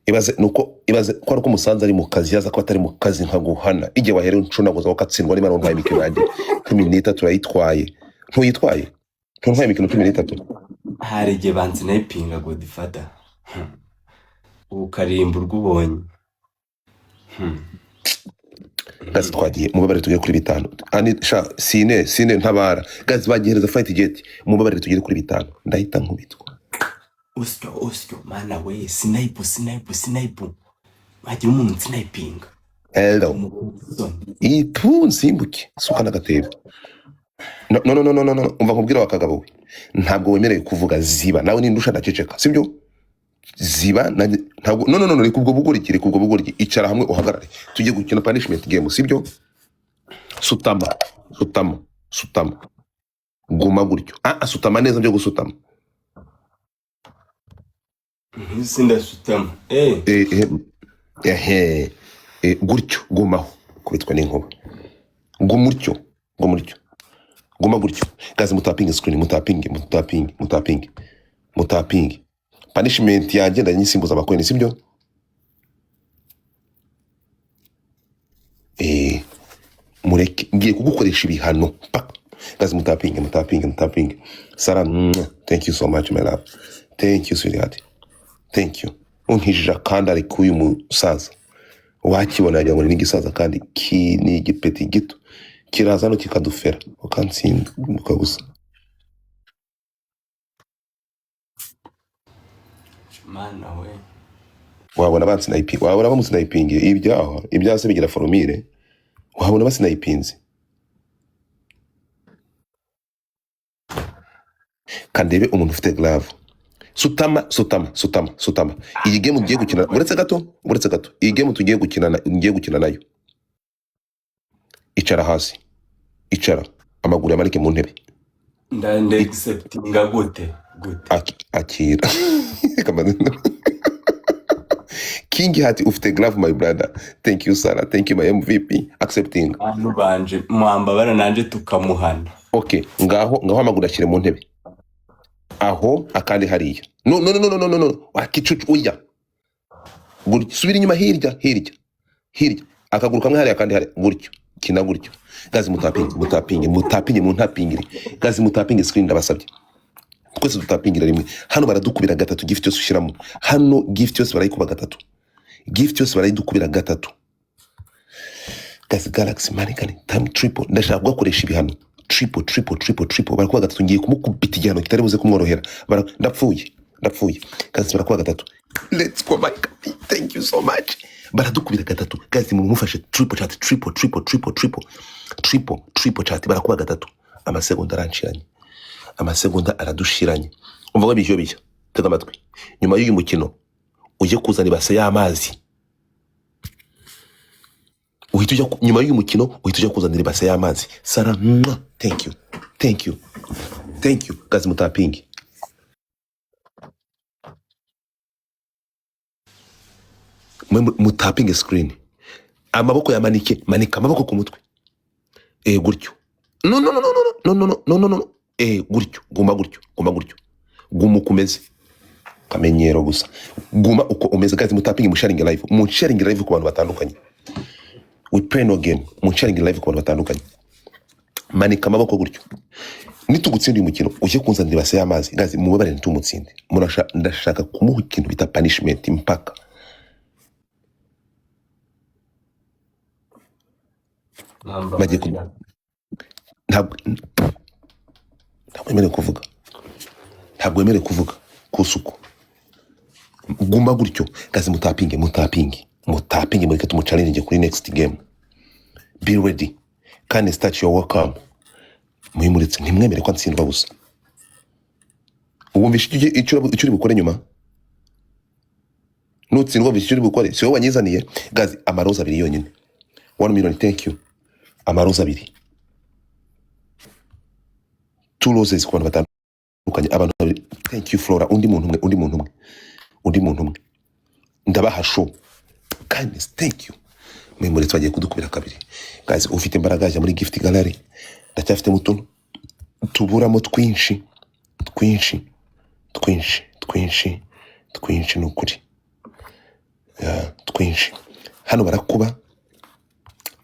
Ibaze nuko, ibaze ko ari uko umusanzu ari mu kazi, yaza ko atari mu kazi nkaguhana igihe waherewe uncunaguza ukatsindwa. Niba ntwaye imikino yanjye 13 urayitwaye, ntuyitwaye, ntuntwaye imikino 13. Hari igihe bansinayipinga, Godfather, ukarimba urwo ubonye. Guys, twagiye, mubabare tugere kuri 5. Ani sha sine sine ntabara. Guys, bagihereza fight jet, mubabare tugere kuri 5, ndahita nkubitwa. Usyo usyo, mana we, snipe, snipe, snipe, wagira umuntu nsinayipinga. Hello. Umusoni. Itu nsimbuke suka n'agatebo. No, no, no, no, no, no, umva nkubwira wa kagabo we, ntabwo wemerewe kuvuga. Ziba nawe, nindusha ndaceceka, sibyo? Ziba ntabwo, no, no, no, no, reka ubwo bugoryi, reka ubwo bugoryi. Icara hamwe uhagarare, tujye gukina punishment game, sibyo? Sutama, sutama, sutama, guma gutyo. Ah ah, sutama neza byo gusutama. Sindasutama eh. Eh, eh, ehe, eh, gutyo, gumaho kubitwa n'inkuba. Guma utyo, guma utyo, guma gutyo. Guys, mutapinge screen, mutapinge, mutapinge, mutapinge, mutapinge. Punishment yanjye ndayisimbuza abakoini, sibyo? Eh, mureke, ngiye kugukoresha ibihano paka. Guys, mutapinge, mutapinge, mutapinge. Sara, mwah, thank you so much, my love. Thank you, sweetheart, thank you. Unkijije akandi ari k'uyu musaza wakibona yagira ngo ni n'igisaza, kandi ki ni igipeti gito kiraza hano kikadufera ukansinda gusa. Mana we. Wabona bansinayipi, wabona bamusinayipingiye ibyaho, ibyaha se bigira foromire, wabona basinayipinze. Kandebe umuntu ufite glove. Sutama, sutama, sutama, sutama. Iyi game tugiye gukina, uretse gato, uretse gato, iyi game tugiye gukina ngiye gukina nayo. Icara hasi, icara, amaguru yamanike mu ntebe. Ndande acceptinga gute gute? Akira. King Hati, ufite glove, my brother. Thank you, Sarah. Thank you, my MVP. Accepting. Bantu banje, mwambabara nanje tukamuhana. Okay, ngaho, ngaho, amaguru ashyire mu ntebe aho, akandi hariya. No, no, no, no, no, no, no, wakicucu uya gutyo, subira inyuma, hirya, hirya, hirya, akaguru kamwe hariya, akandi hariya, gutyo, kina gutyo. Guys, mutapinge, mutapinge, mutapinge, muntapingire. Guys, mutapinge screen, ndabasabye twese dutapingira rimwe. Hano baradukubira gatatu gift yose ushyiramo hano, gift yose barayikuba gatatu, gift yose barayidukubira gatatu. Guys, galaxy manikani time triple, ndashaka kugakoresha ibihano triple, triple, triple, triple. Barakuba gatatu, ngiye kumukubita igihano kitari buze kumworohera. Ndapfuye, ndapfuye. Guys, barakuba gatatu. Let's go, my God. Thank you so much. Baradukubira gatatu. Guys, mumufashe, triple chat, triple, triple, triple, triple, triple, triple chat, barakuba gatatu. Amasegonda aranshiranye, amasegonda aradushiranye. Umva ngo bishyo bishya, tega amatwi. Nyuma y'uyu mukino ujye kuzana ibase y'amazi, uhita ujya nyuma y'uyu mukino uhita ujya kuzanira ibase y'amazi. Sara, mwah, thank you, thank you, thank you. Guys, mutapinge. Mwe mutapinge screen, amaboko yamanike, manika amaboko ku mutwe, eh, gutyo. No, no, no, no, no, no, no, no, no, no, eh, gutyo, guma gutyo, guma gutyo, guma uko umeze, kamenyero gusa, guma uko umeze. Guys, mutapinge, musharinge live, musharinge live ku bantu batandukanye. We play no game. Musharinge live ku bantu batandukanye. Manika amaboko gutyo. Nitugutsinda uyu mukino ujye kunzanira ibase y'amazi. Guys, mubabare ntitumutsinde. Ndashaka kumuha ikintu bita punishment mpaka bagiye ku Mwambabarira. Ntabwo wemerewe kuvuga, ntabwo wemerewe kuvuga ku suku. Guma gutyo. Guys, mutapinge, mutapinge, mutapinge, mureke tumuchallenge kuri next game. Be ready kandi start your welcome. Muhimuretse, ntimwemere ko antsindwa gusa. Wumvishe icyo uri bukore nyuma nutsindwa? Wumvishe icyo uri bukore? Si wowe wanyizaniye. Guys, amaroza abiri yonyine, 1 million, thank you. Amaroza abiri, two roses ku bantu batandukanye, abantu babiri. Thank you, Flora. Undi muntu umwe, undi muntu umwe, undi muntu umwe, ndabaha show. Kindness, thank you. Mwimuretse bagiye kudukubira kabiri. Guys, ufite imbaraga ajya muri gift gallery, ndacyafitemo utuntu tuburamo twinshi, twinshi, twinshi, twinshi, twinshi, ni ukuri. Kwinshi hano barakuba,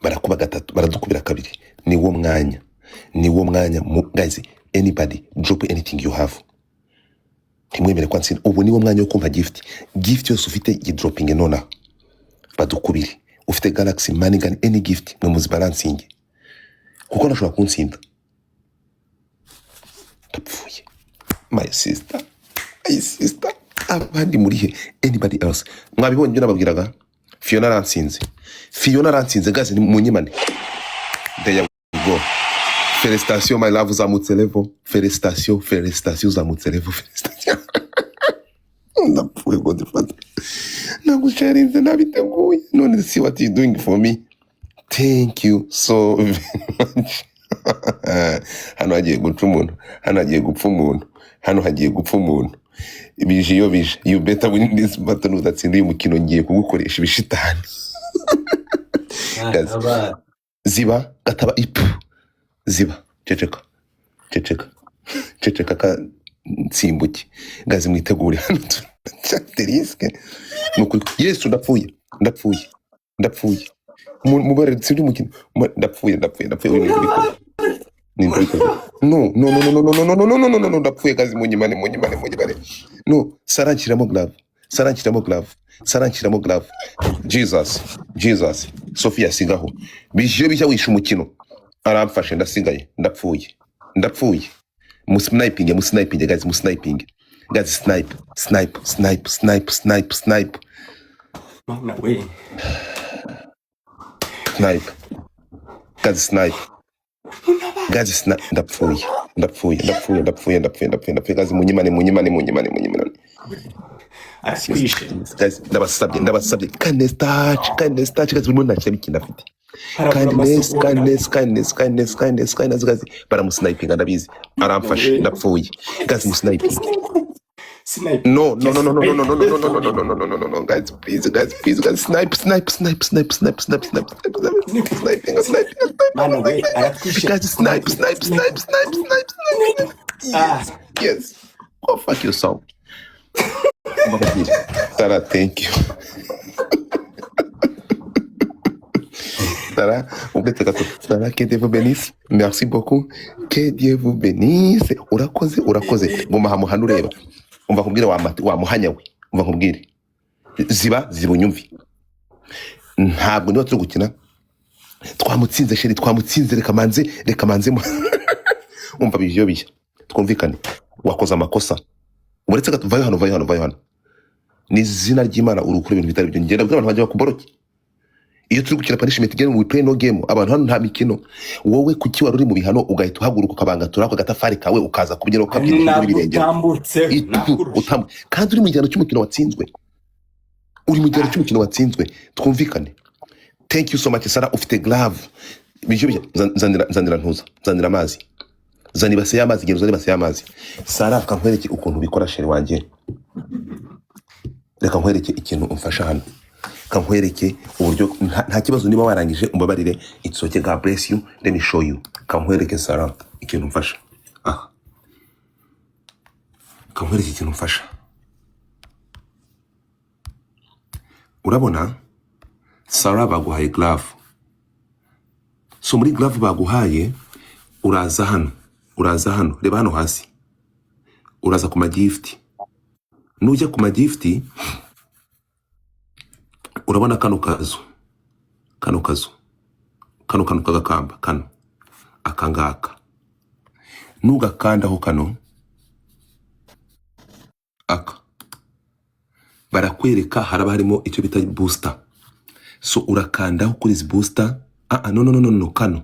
barakuba gatatu, baradukubira kabiri. Ni wo mwanya, ni wo mwanya. Guys, anybody drop anything you have. Ntimwemere ko antsinda. Ubu ni wo mwanya wo kumva gift. Gift yose ufite yidroppinge nonaha, badukubire. Ufite galaxy, money gun, any gift, mwe muzibalancinge kuko nashobora kuntsinda. Ndapfuye. My sister, my sister, abandi muri he? Anybody else? Mwabibonye ibyo nababwiraga? Fiona arantsinze, Fiona arantsinze. Guys, ni munyimane. There we go. Félicitations, my love, uzamutse level. Félicitations, félicitations, uzamutse level. Félicitations. Ndapfuye. Godfather, nagusharinze nabiteguye, none see what you doing for me. Thank you so very much. Hano hagiye guca umuntu, hano hagiye gupfa umuntu, hano hagiye gupfa umuntu. Bije iyo bije. You better win this battle. Udatsinda uyu mukino, ngiye kugukoresha ibishitani. Guys, Abana. Ziba gataba ipu, ziba, ceceka, ceceka, ceceka ka nsimbuke. Guys, mwitegure, hano turacafite risk. Ni ukuri, Yesu, ndapfuye, ndapfuye, ndapfuye. Mubare dutsinda umukino. Ndapfuye, ndapfuye, ndapfuye. Uyu ni ubikoze, ni ubikoze. No, no, no, no, no, no, no, no, no, no, no, no, no, ndapfuye. Guys, munyimane, munyimane, munyimane. No, Sara, nshyiramo glove. Sara, nshyiramo glove. Sara, nshyiramo glove. Jesus, Jesus. Sofia, sigaho. Bije bishya, wishe umukino. Aramfashe, ndasigaye, ndapfuye, ndapfuye. Musniping, musniping, guys, musniping, guys. Snipe, snipe, snipe, snipe, snipe, snipe. Mana we. Snipe, guys, snipe, guys, snipe. Ndapfuye, ndapfuye, ndapfuye, ndapfuye, ndapfuye, ndapfuye, ndapfuye. Guys, munyimane, munyimane, munyimane, munyimane. Aratwishe. Guys, ndabasabye, ndabasabye. Kindness touch, kindness touch. Guys, buri muntu nta kintu afite. Harabura Kindness. amasegonda. Kindness, kindness, kindness, kindness, kindness. Guys, baramusnipinga, ndabizi. Aramfashe, ndapfuye. Guys, musniping. Snipe. No, no, no, no, no, no, no, no, no, no, no, no, no, no, no, no, no, guys, please, guys, please, guys, snipe, snipe, snipe, snipe, snipe, snipe, snipe, snipe, snipe, sniping, sniping. Mana we, aratwishe. Guys, snipe, snipe, snipe, snipe, snipe, snipe. Ah. Yes, yes. Go fuck yourself. Sarah, thank you. Sarah, uretse gato. Sarah, que Dieu vous bénisse. Merci beaucoup. Que Dieu vous bénisse. Urakoze, urakoze. Guma hamwe ureba. Umva nkubwire, wa wa muhanya we. Umva nkubwire. Ziba, ziba unyumve. Ntabwo niba turi gukina. Twamutsinze, chérie, twamutsinze. Reka manze, reka manze. Umva bije bishya. Twumvikane. Wakoze amakosa. Uretse gato, vayo hano, vayo hano, vayo hano. Ni izina ry'Imana, uri gukora ibintu bitari byo. Ngenda bwira abantu bajya bakuboroke. Iyo turi gukina punishment game, we play no game. Abantu hano nta mikino. Wowe kuki wari uri mu bihano ugahita uhaguruka ukabangatura ako gatafari kawe, ukaza kubyina, ukabyina Ntabwo n'ibirenge utambutse. Itu Nakurusha. Kandi uri mu gihano cy'umukino watsinzwe, uri mu gihano cy'umukino watsinzwe. Twumvikane. Thank you so much, Sara. Ufite glove. Bijyo bijya. Nzanira, nzanira ntuza, nzanira amazi, zana ibase y'amazi. Genda uzane ibase y'amazi. Sara, reka nkwereke ukuntu ubikora, chérie wanjye. Reka nkwereke ikintu umfasha hano. Reka nkwereke uburyo. Nta kibazo, niba warangije umbabarire. It's okay, God bless you. Let me show you. Reka nkwereke, Sara, ikintu umfasha aha. Reka nkwereke ikintu umfasha. Urabona Sara, baguhaye glove. So muri glove baguhaye, uraza hano, uraza hano, reba hano hasi, uraza ku magift. Nujya ku magift, urabona kano kazu, kano kazu, kano kano kagakamba kano, aka ngaka. Nugakandaho kano aka, barakwereka haraba harimo icyo bita booster. So urakandaho kuri izi booster. Ah ah, no, no, no, no, no, kano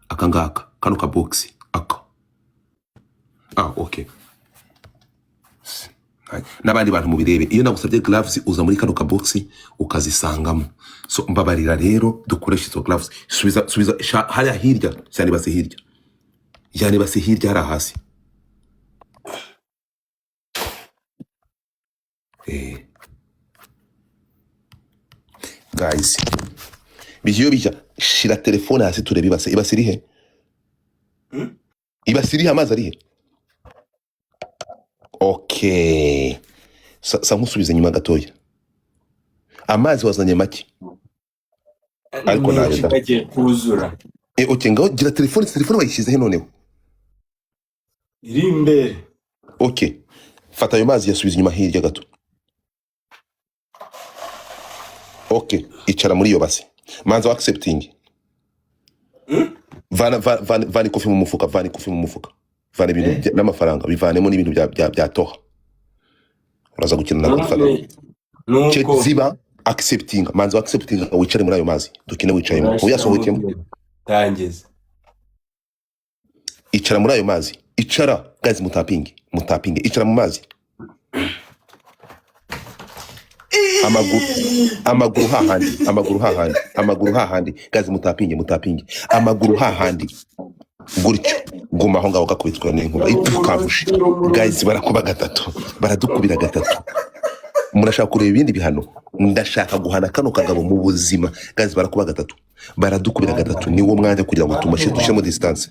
aka ngaka, kano ka box aka. Ah, okay. N'abandi bantu mubirebe, iyo nagusabye gloves, uza muri kano ka box ukazisangamo. So mbabarira rero, dukoreshe izo gloves. Subiza, subiza hariya hirya cyane, base hirya cyane, base hirya hariya hasi. Guys, bijya iyo bijya. Shira telefone hasi turebe ibase. Ibase irihe? Hmm? Ibase irihe? Amazi arihe? Okay, sa nkusubiza inyuma gatoya. Amazi wazanye make. Ni Ariko nayo menshi da. agiye kuzura. Okay, ngaho gira telefone, telefone wayishyize he noneho? Iri imbere. Okay. Fata ayo mazi yasubiza inyuma hirya gato. Okay, icara muri iyo base. Manza wa accepting. Vana vana vana ikofi mu mufuka, vana ikofi mu mufuka. Vana ibintu n'amafaranga, bivanemo n'ibintu bya toha. Uraza gukina na Godfather. None nuko Ziba accepting, manza wa accepting wicare muri ayo mazi. Dukine wicayemo. urashyiramo Uyasohokemo. Tangiza. Icara muri ayo mazi. Icara, guys mutapinge, mutapinge. Icara mu mazi. Amaguru amaguru hahandi, amaguru hahandi, amaguru hahandi. Guys mutapinge, mutapinge. Amaguru hahandi. Gutyo guma aho ngaho gakubitwa n'inkuba ipfukamushe. Guys barakuba gatatu, baradukubira gatatu. Murashaka kureba ibindi bihano? Ndashaka guhana kano kagabo mu buzima. Guys barakuba gatatu, baradukubira gatatu. Niwo mwanya kugira ngo tumashe dushyiremo distance.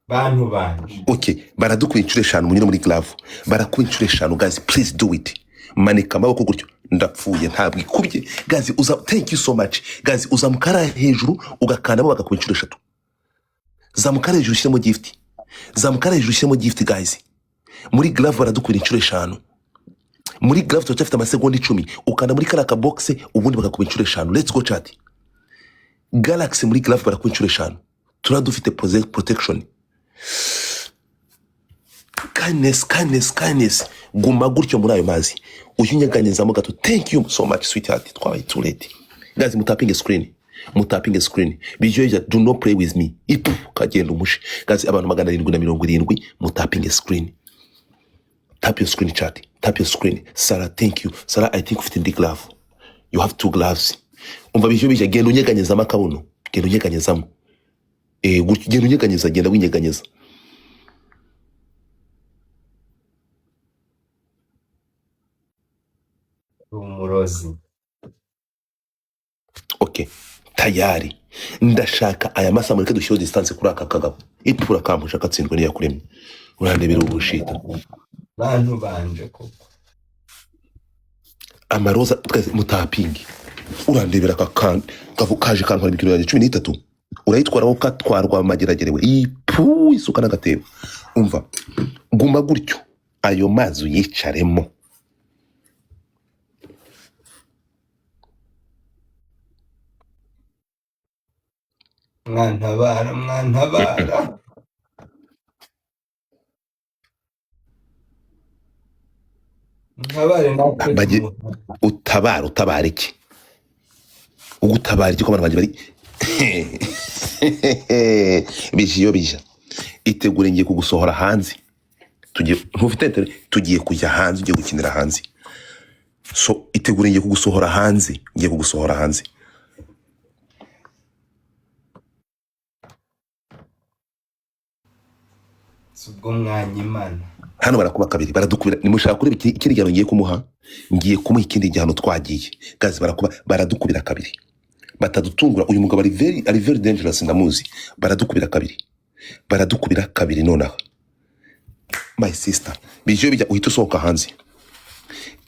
Bantu banje. Okay, baradukubira inshuro eshanu munyure muri glove. Barakuba inshuro eshanu guys, please do it. Manika amaboko gutyo. Ndapfuye ntabwo ikubye. Guys uza, thank you so much. Guys uzamukara hejuru ugakandamo bagakuba inshuro eshatu. Zamukara hejuru ushyiremo gift. Zamukara hejuru ushyiremo gift guys. Muri glove baradukubira inshuro eshanu. Muri glove turacyafite amasegonda 10. Ukanda muri kariya kabox ubundi bagakuba inshuro eshanu. Let's go chat. Galaxy muri glove barakuba inshuro eshanu. Turadufite protection. Kindness, kindness, kindness. Guma gutyo muri ayo mazi. Uyu unyeganyezamo gato. Thank you so much sweetheart. Twabaye too late. Guys mutapinge screen. Mutapinge screen. Bijoya do not play with me. Ipu kagenda umushe. Guys abantu 770 mutapinge screen. Tap your screen chat. Tap your screen. Sarah, thank you. Sarah, I think ufite indi glove. You have two gloves. Umva bijyo bijya genda unyeganyezamo akabuno. Genda unyeganyezamo. Gutyo genda unyeganyeza, genda winyeganyeza. Umurozi. Okay. Tayari. Ndashaka aya masaha mureke dushyire distance kuri aka kagabo. Ipfura kampusha katsindwa n'iyakuremye. Urandebera ubushita. Bantu banje koko. Amaroza twese mutapingi. Urandebera aka kaje kantwara imikino yanjye 13. Urayitwaraho katwarwa amageragerewe. Ipu isuka n'agatebo. Umva. Guma gutyo. Ayo mazi uyicaremo. Mwantabara, mwantabara. Ntabare natwe Bajye tumuha. utabara, utabara iki? Ugutabara iki ko abantu banjye bari bijiyo bija. Itegure ngiye kugusohora hanze. Tugiye ntufite tugiye kujya hanze, ugiye gukinira hanze. So itegure ngiye kugusohora hanze, ngiye kugusohora hanze. Ubwo mwanyimana. Hano barakuba kabiri, baradukubira. Nimushaka kureba ikindi gihano ngiye kumuha, ngiye kumuha ikindi gihano twagiye. Guys barakuba, baradukubira kabiri. Batadutungura uyu mugabo ari very dangerous ndamuzi. Baradukubira kabiri. Baradukubira kabiri nonaha. My sister, bijyo bijya uhita usohoka hanze.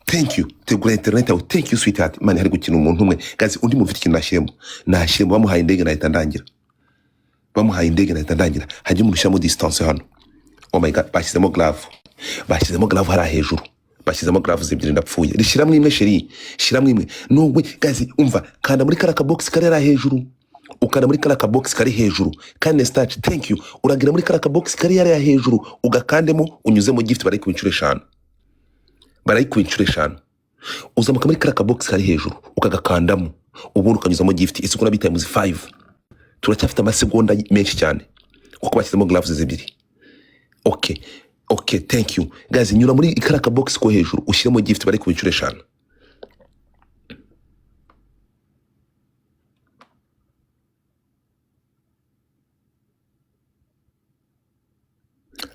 Thank you. Tegura internet yawe. Thank you sweetheart. Man hari gukina umuntu umwe. Guys undi muntu ufite ikintu nashyiremo. Nashyiremo bamuhaye indege nahita ndangira. Bamuhaye indege nahita ndangira. Hajye umuntu ushyiramo distance hano. Oh my god, bashyizemo glove. Bashyizemo glove hariya hejuru. Bashyizemo glove ebyiri ndapfuye. Rishyiramo imwe sheri. Shyiramo imwe. No way guys umva kanda muri kariya kabox kari hariya hejuru. Ukanda muri kariya kabox kari hejuru. Kindness touch, thank you. Uragira muri kariya kabox kari hariya hejuru ugakandemo unyuzemo gift barayikuba inshuro eshanu. Barayikuba inshuro eshanu. Uzamuka muri kariya kabox kari hejuru ukagakandamo ubundi ukanyuzamo gift. It's gonna be times 5. Turacyafite amasegonda menshi cyane kuko bashyizemo gloves ebyiri. Okay. Okay, thank you. Guys, nyura muri kariya kabox ko hejuru ushyiremo gift barayikuba inshuro eshanu.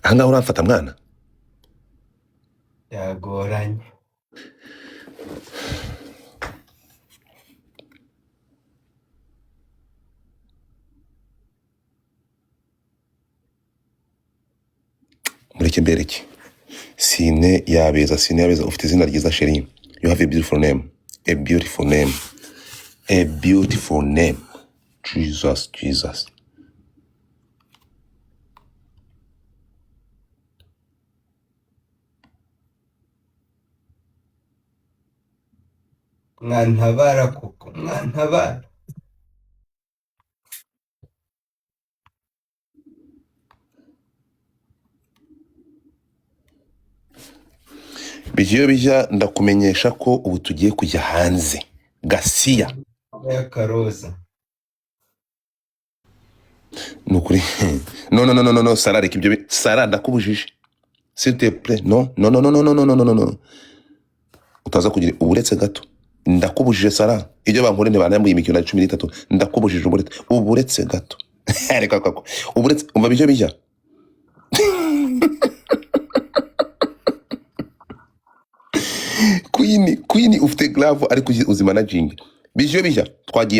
Aha ngaha uramfata mwana? Byagoranye. Mureke mbereke. Sine yabeza, sine yabeza ufite izina ryiza sheri. You have a beautiful name. A beautiful name, a beautiful name. Jesus, Jesus. Mwantabara koko, mwantabara. Bijya bijya, ndakumenyesha ko ubu tugiye kujya hanze. Gasiya. Y'akaroza. Ni ukuri. No, no, no, no, no, no, Sara, reka ibyo. Sara, ndakubujije, s'il te plaît. No, no, no, no, no, no, no, no, no, no, utaza kugira uburetse gato. Ndakubujije Sara, ibyo bankore ntibanambuye imikino na 13. Ndakubujije, uburetse, uburetse gato. Reka kako uburetse. Umva bijya bijya. Queen, Queen, ufite glove ariko uzi managing. Bijya bijya, twagiye.